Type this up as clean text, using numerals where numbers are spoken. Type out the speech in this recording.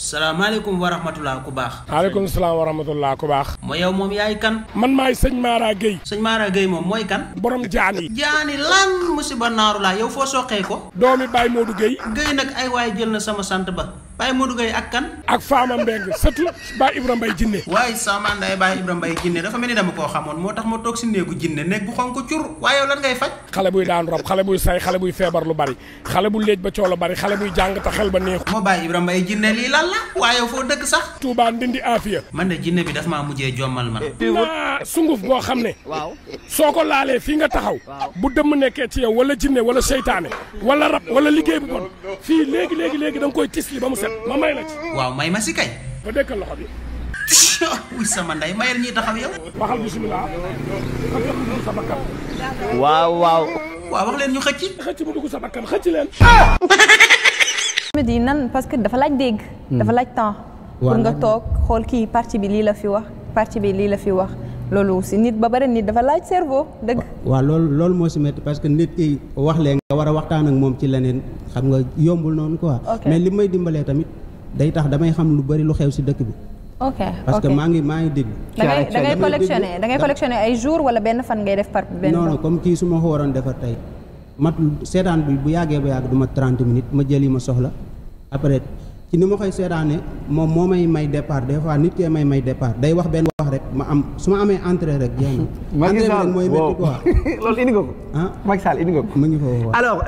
salaamaaleykum wa rahmatulah ku baax. maaleykum salaam wa rahmatulah ku baax. ma yow moom yaay kan. man maay sëñ Mara Gueye. sëñ Mara Gueye moom mooy kan. borom jaani. jaani lan musiba naaru laa yow foo soqee ko. doomi Baye Modou Gueye. Gueye nag ay waay jël na sama sant ba. Baye Modou Gueye ak kan. ak Fama Mbeng surtout Baye Ibrahima Mbaye Jinne. waaye sama nday Baye Ibrahima Mbaye Jinne dafa mel ni dama koo xamoon moo tax ma toog si néegu jinne néeg bu xonk cur waaye yow lan ngay faj. xale buy daan rob xale buy say xale buy feebar lu bari xale bu léej ba coow la bari xale buy jàng te xel ba neexu. moo Baye Ibrahima Mbaye Jinne lii lan la waaye yow foo dëkk sax. Touba Ndindi Afia. man de jinne bi daf maa mujjee jommal man. naa sunguf boo xam ne. waaw soo ko laalee fii nga taxaw. bu dëmm nekkee ci yow wala jinne wala seytaane wala rab wala liggéey bu bon fii léegi da nga koy tisli ba mu set ma may la ci. waaw may ma si kay. ba dëkkal loxo bi. wuy sama nday mayal ñuy taxaw yow. waxal bisimilah. sa bakkan. waaw. waaw wax leen ñu xëcc. xëcc mu dugg sa bakkan xëcc leen. di nan parce que dafa laaj dégg. dafa laaj temps. pour nga toog xool kii partie bi lii la fi wax partie bi lii la fi wax loolu si nit ba bari nit dafa laaj cerveau dëgg. waaw loolu moo si métti parce que nit ki wax leen nga war a waxtaan ak moom ci leneen xam nga yombul noonu quoi. mais li may dimbalee tamit day tax damay xam lu bari lu xew si dëkk bi. ok parce que maa ngi dégg. da ngay collectionné ay jours wala benn fan ngay def par benn. non comme kii su ma ko waroon defar tey matul seetaan bi bu yàggee ba yàgg du ma 30 minutes ma jëli ma soxla après. ci ni ma koy seetaane moom moo may départ des fois nit kee may départ day wax benn wax rek ma am su ma amee entrée rek jeex na. Macky Sall entrée rek mooy métti quoi. loolu indi nga ko. ah Macky Sall indi nga ko. mu ngi foofu. alors.